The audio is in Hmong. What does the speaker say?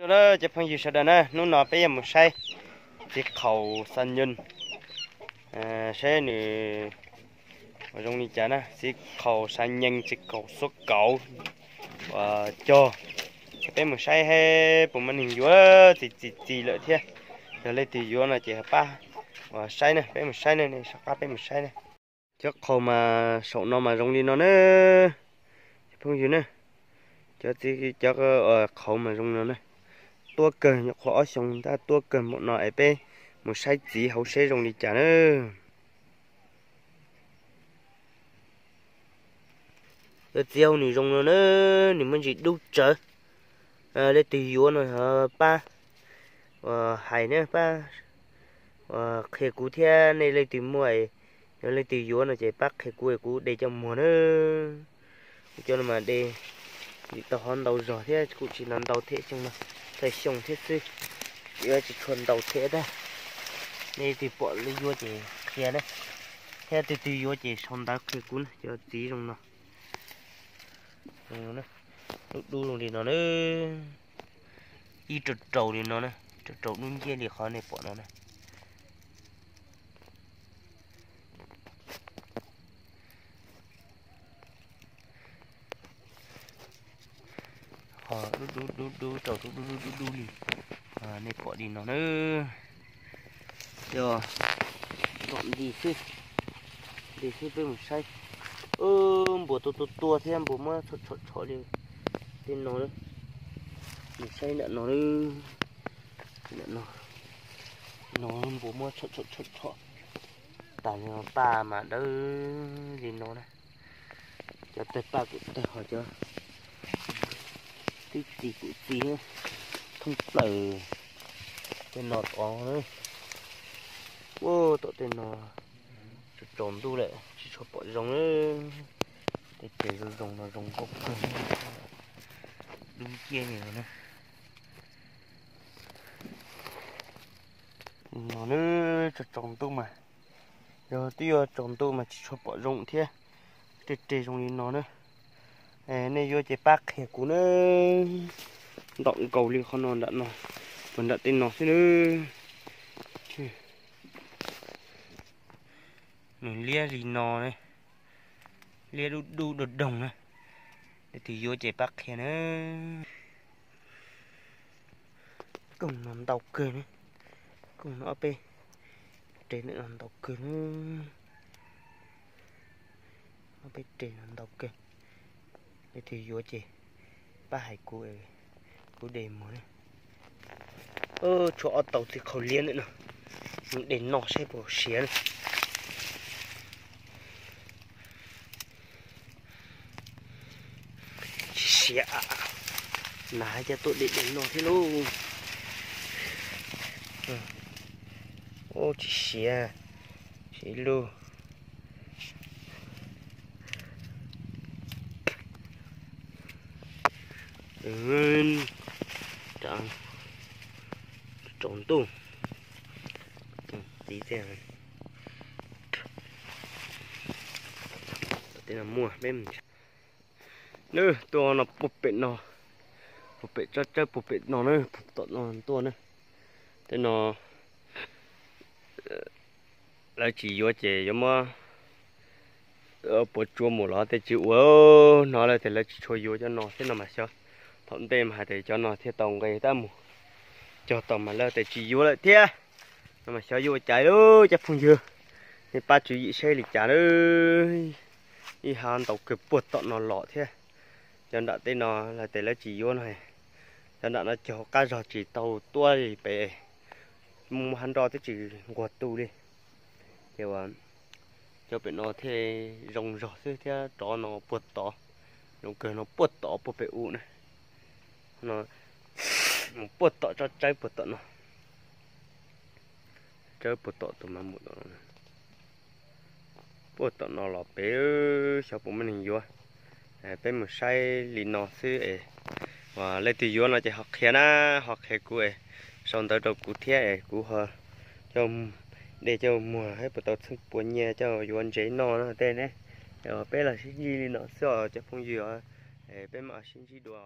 Cov phooj ywg sawv daws na, hnub no peb yuav mus saib txiv qhaus xa nyees, saib nws zoo li cas na, txiv qhaus xa nyees, txiv qhaus xuab kauv uas cog. Ces peb mus saib seb puas muaj neeg yuav, txi txi txi lawm thiab. Yog leej twg yuav no ces pab uas saib na, peb mus saib na, nej soj qab peb mus saib na. Cov qhaus mas saum no mas zoo li no na, cov phooj ywg na. Cov txiv, cov qhaus mas zoo no na. Tuab kawg, nyuam qhuav ob xyoos tab tuab kawg npaum no es peb mus saib txiv hauv seb zoo li cas na. Cov txiv hauv nws zoo no na, nws muaj ntsis dub tsawv. Leej twg yuav no pab uas hais na, pab uas qhia kuv thiab, nej leej twg muaj, yog leej twg yuav no ces pab qhia kuv es kuv de coj muag na. Kuv cov no mas de tsis tau hov ntau zog thiab, kuj tsis ntau thiab, xyoo no thaum xyoo thiab xwb, tsis tshua ntau thiab tab. Nej leej twg pom yuav ces qhia na, thiab leej twg yuav ces sau ntawv qhia kuv na, cov txiv zoo no. Dub dub zoo li no na, ib rau rau li no na, rau rau dub nciab li qhov nej pom no na. Ho dub dub dub dub rau dub dub dub dub li nej pom li no na. Yog tom nti xwb, nti xwb peb mus saib. Npua tuaj tuaj tuaj thiab, npua muab tshom tshom tshom li tej no. Mus saib ntawm no, ntawm no, no npua muab tshom tshom tshom tshom tas li no, paj mas dawb li no na. Cov tawg paj kuj tawg, ho cov twb txi kuj txi thoob plaws. Tej no tod, ua tom tej no tsaus ntuj lawm tsis tshua pom zoo. Tej tsev zoo zoo no zoo nkauj kawg, dub nciab li no na. No na, tsaus ntuj mas, yog twb yuav tsaus ntuj mas tsis tshua pom zoo thiab. Tej tsev zoo li no na. Nej yuav ces pab qhia kuv na. Ntaus nkaus li qhov no nram no, puag nram tej no xwb na. Nws liab li no, liab dub dub doog doog na. Leej twg yuav ces pab qhia na. Koog no ntau kawg na. Koog no ob peb re no ntau kawg na. Ob peb re no ntau kawg. Leej twg yuav ces pab hais kuv, kuv de mus na. Tshuav ob tau txiv qhaus liab ntawm no, mus de no saib puas siav na. Tsis siav, nas cas tuaj de de no thiab lauj. Tsis siav, siav lug. Tsaus ntuj, txiv tej no muaj peb. Nws tuaj no puag pem no, puag pem tsob tsawb puag pem no na, tom no tuaj na. Tej no lawv tsis yuav ces yuav muab puas tsuaj mus los tej tsis ua. Hnov lawv tias lawv tsis tshua yuav cov no thiab no mas xyov. Thaum ntej mas hais tias cov no thiaj tau nqe tab mus cog tau mas lawv tias tsis yuav lawm thiab. No mas xyov yuav ua cas lawm cov phooj ywg, nej pab tswv yim saib li cas lawm. Ib hab ntau kawg puag tom no los thiab. Cov nram tej no lawv tias lawv tsis yuav no, cov nram no cog qab zog tsis tau tuaj li pem, muaj hab nroj twb tsis nquag tu li. Ces uas cov pem no thiaj zoo zog xwb thiab, rov no puag tod, zoo kawg no puag tod puag pem u na. Mus puag tom tsob tsawb puag tom no, tsawb puag tom tus mas mus tom no, puag tom no los pem, xyov puas muaj neeg yuav. Peb mus saib li no xwb es, uas leej twg yuav no ces ho qhia na, ho qhia kuv es sau ntawv rau kuv thiab es kuv ho coj de coj muag, puas tau txheeb puas nyiaj coj yuav ntsev noj no tej ne. Peb los sib ntsib li no xwb os cov phooj ywg, peb mam sib ntsib dua.